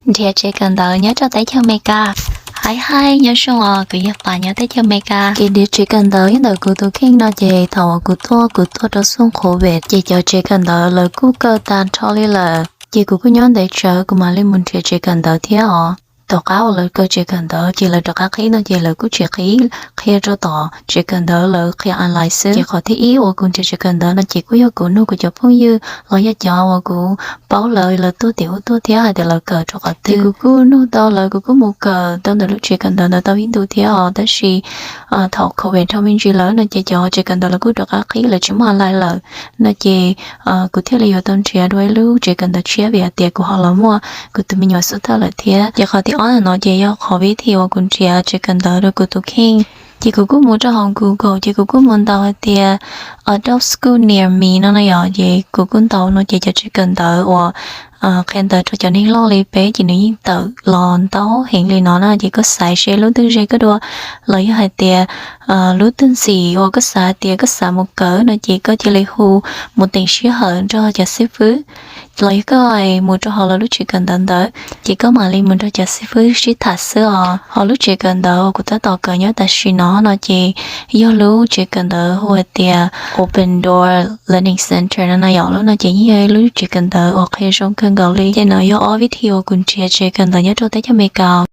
Nrhiav tsev kawm ntawv nyob rau teb chaws Amelikas. Hais hais nyob zoo os, kuv yog Pas nyob teb chaws Amelikas. Kev nrhiav tsev kawm ntawv ib ntawm kuv tus kheej no ces thaum uas kuv tuaj kuv tuaj rau xyoo covid ces cov tsev kawm ntawv lawv kuj kaw tag nrho li lawm. Ces kuv kuj nyob ntev tsawv kuv mam li mus nrhiav tsev kawm ntawv thiab os. Tom qab uas lawv kaw tsev kawm ntawv ces lawv rov qab qhib no ces lawv kuj tsis qhib qhia rau tom tsev kawm ntawv, lawv qhia online xwb. Ces qhov thib ib uas kuv nrhiav tsev kawm ntawv no ces kuj yog kuv nug kuv cov phooj ywg los yog cov uas kuv paub lawv, lawv tuaj tim ub tuaj thiab hais tias lawv kawm rau qhov twg. Kuv kuj nug tau lawv, kuv kuj mus kawm tau ntawm lub tsev kawm ntawv ntawd tau ib ntu thiab os, tab sis thaum covid dhau me ntsis lawm no ces cov tsev kawm ntawv lawv kuj rov qab qhib, lawv tsis muaj online lawm no ces kuv thiaj li yuav tau nrhiav dua ib lub tsev kawm ntawv tshiab vim hais tias kuv ho los muaj kuv tus me nyuam xub thawj lawm thiab. Ces qhov thib ob no ces yog qhov vib thi uas kuv nrhiav tsev kawm ntawv rau kuv tus kheej. Ces kuv kuj mus rau hauv Google ces kuv kuj mus ntaus hais tias adult school near me no no yom, ces kuv kuj ntaus no ces cov tsev kawm ntawv uas qhia ntawv rau cov neeg loj li peb ces nws yeej tawm los ntau heev li no na. Ces koj xaiv seb lub twg ze koj dua, los yog hais tias lub twg ntxim uas koj xav tias koj xav mus kawm no ces koj cia li hu mus teem sij hawm nrog cov xib fwb, los yog koj mus rau hauv lawv lub tsev kawm ntawv ntawd ces koj mam li mus nrog cov xib fwb sib tham xwb os. Hos lub tsev kawm ntawv uas kuv tab tom kawm nyob tam sim no no ces yog lub tsev kawm ntawv hu hais tias Open Door Learning Center no no yom. Lub no ces yeej yog ib lub tsev kawm ntawv uas qhia zoo kawg nkaus li. Ces no yog ob vib thi uas kuv nrhiav tsev kawm ntawv nyob rau teb chaws Amelikas.